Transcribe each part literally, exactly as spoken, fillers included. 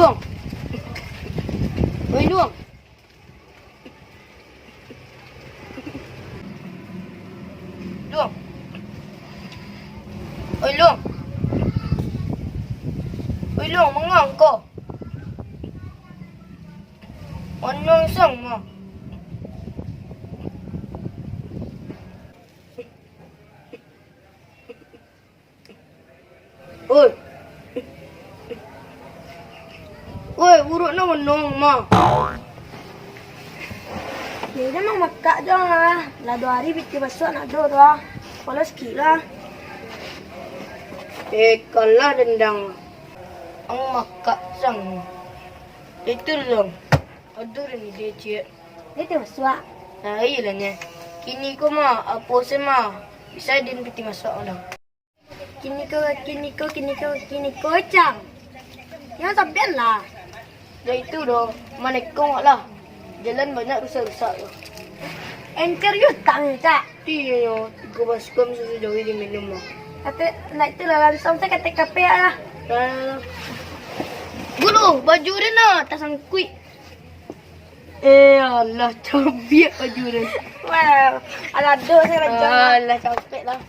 Luang. Oi, Luang. Luang. Oi, Luang. Oi, Luang, manga ko? Manga sang mah. Oi. Oi, uruak no nong mah. Yo, jan mamakak jo lah. Lah duo ari pitih basuak ndak ado tu ah. Polos sikik lah. Eh, kalah dendang. Ang makak sang. Itu lo. Aduh, rindu ciek. Pitih basuak. Nah, iyolah nyo. Kini ko mah, apo se mah. Bisa din pitih basuak lah. Kini ko, kini ko, kini ko, kini ko, cang. Jan sapian lah. Dah itu doh, manekong lah. Jalan banyak rusak-rusak tu. Encer yo tak ni, Cak? Iyo, tigo baskom susu jawi diminum lah. Tapi, nak itu lah, langsung sajo ka T K P lah. Dah, dah, dah. Guru, baju den lah tasangkuik. Eh, alah, cabiak baju den. Wah, alah, doh, saya rancang. Alah, capek lah.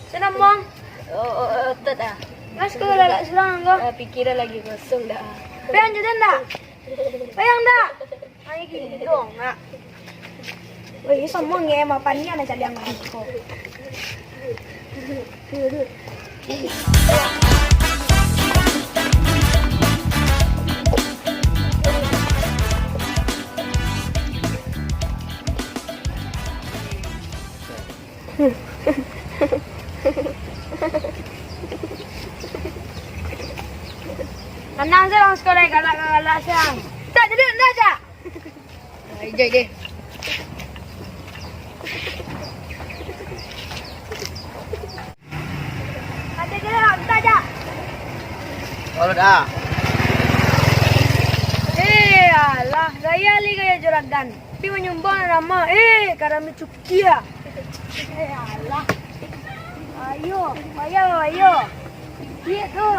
Senang, Bang. Oh, oh, oh, otot ah. Mas, kau lalak silang kau. Ah, pikiran lagi kosong dah. Payang je dah. Payang dah. Ayo gini dong, nak. Woi, ini semua nge, apa ni anak caliang ko. Tanang se, Bang, sekolah galak-galak se, Bang. Tak jadi anda, Cak. Ah, ijai deh. Ada je lah, minta aja. Kalau dah. Eh, alah, gaya li gaya juragan. Tapi manyumbang ramah. Eh, karami cukia. Eh, alah. Ayo, ayo, ayo. Sikit tu.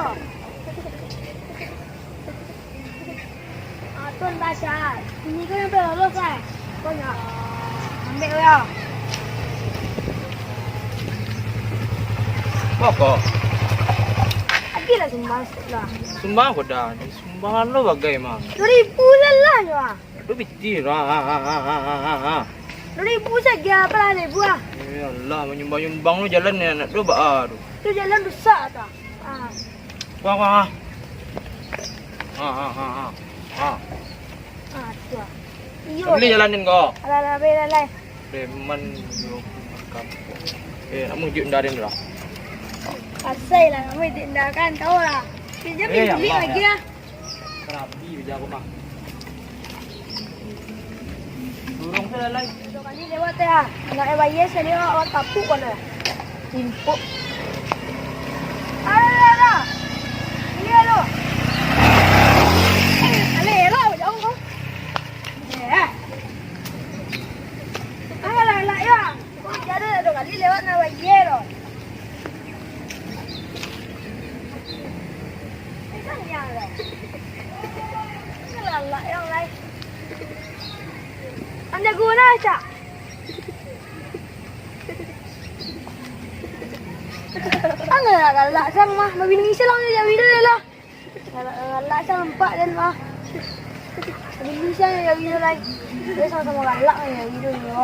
Ah, tu dah, Cak. Ini kan sampai lolos, eh. Kau nak ambil ya. Apa? Lagi lah sumbang sikit lah. Sumbang apa dah? Sumbang lo bagai mah. Dua ribu lah lah, ya. Aduh, bitir. Ah, ah, ah, ah, ah, ah, ah. Dua ribu saja, apa lah ribu ah? Ya Allah, manyumbang-nyumbang lo jalan ni anak tu, ba, ah, tu. Tu jalan rusak tak? Ah. Wah, wah, ah. Ah, ah, ah, ah. Ah. Ah, tu ah. Iyo. Boleh jalanin kau. Alah, alah, alah, alah. Preman yo kampuang. Eh, nak mujuk ndarin lah. Asai lah, nak mujuk ndarin, tahu lah. Pinjam Eh, beli Allah, lagi ya. Ah. Karabi bida aku mah. Burung tu lalai. Dua kali lewat ya. Anak eh bayar sekali awak kapuk kan ya. Simpuk. Alah, alah, alah. Iya lo. Eh, alah, alah, jauh kau. Eh. Alah, alah, ya. Kau jadi dua kali lewat nak bayar lo. Lalak yang lain. Anda guna, Cak. Angah lalak sang mah, mabini isi lah, dia jadi lah. Galak-galak campak den mah. Jadi bisa ya, gitu, lai. Dia sama-sama galak ya, gitu, yo.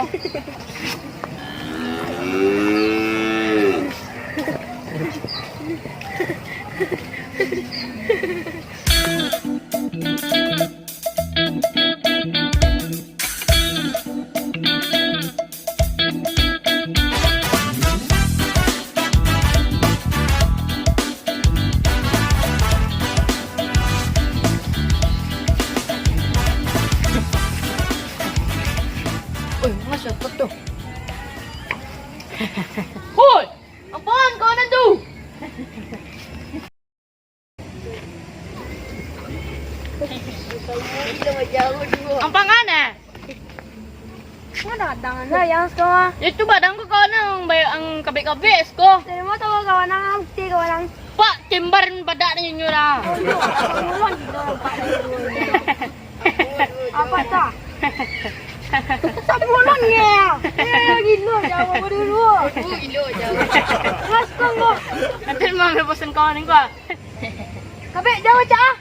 Oi, Jauh dulu. Ampangan, eh? Mana datang anda yang sekolah? Itu badang ko kawan ang, baik ang kabek-kabek siko. Dari mana tahu kawan ang, bukti kawan ang? Pak, timbar badak ni nyo lah. Oh, iya. Apa tak? Sabulan ya. Eh, gilo, jauh dulu. Oh, gilo, jauh. Mas, tunggu. Nanti mau ambil bosan kawan ni, Pak. Kabek jauh, Cak.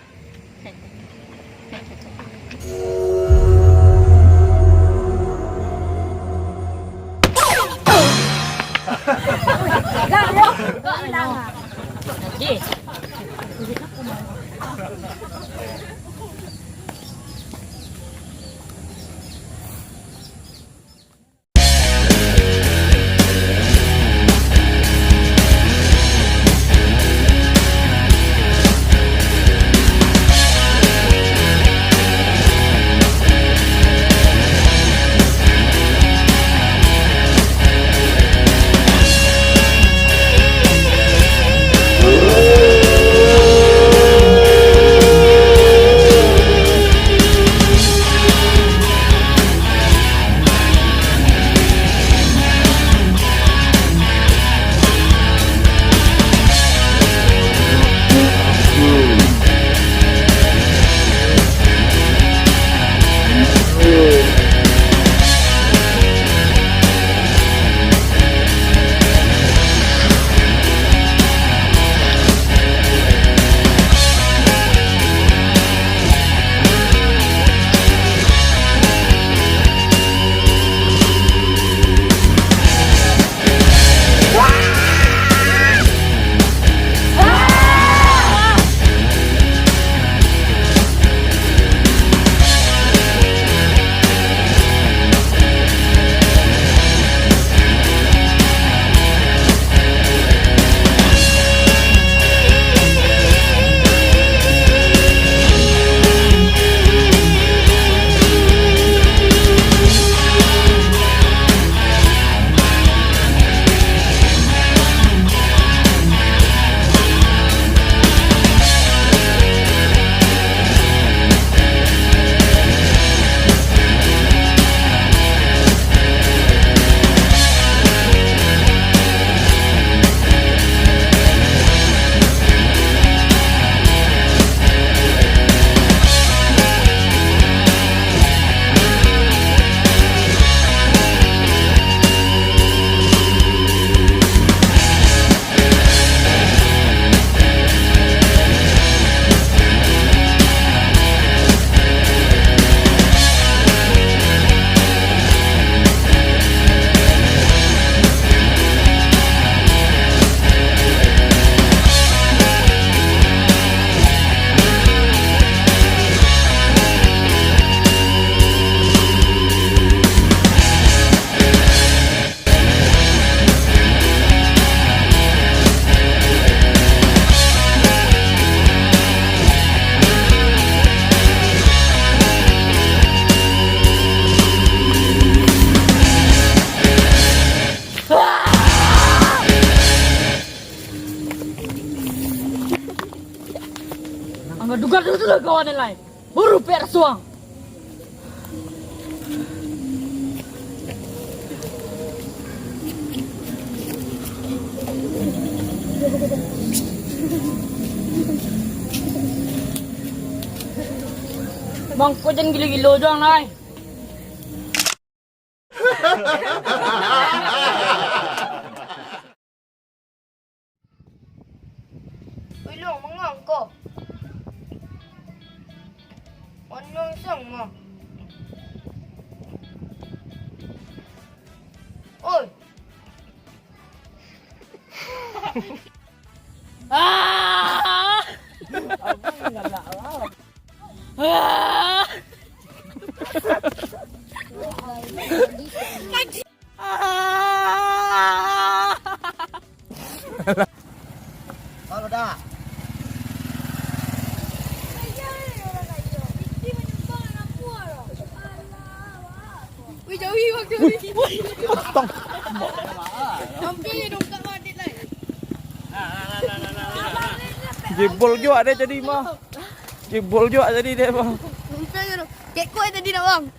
Angah duga tu lah kawan yang lain. Buru pek rasuang. Mangko jan gilo-gilo doang, lai. Oi, Long, manga ko? Manyuang sang mah. Oi. Ah! Ah! Kalau dah. Wih, jauhi, Bang, jauhi. Wih, wih, potong. Hampir dong, Kak Wadid, lai. Jebol juo deh jadi mah. Jebol juo jadi deh, Bang. Hampir dong. Kek, Bang.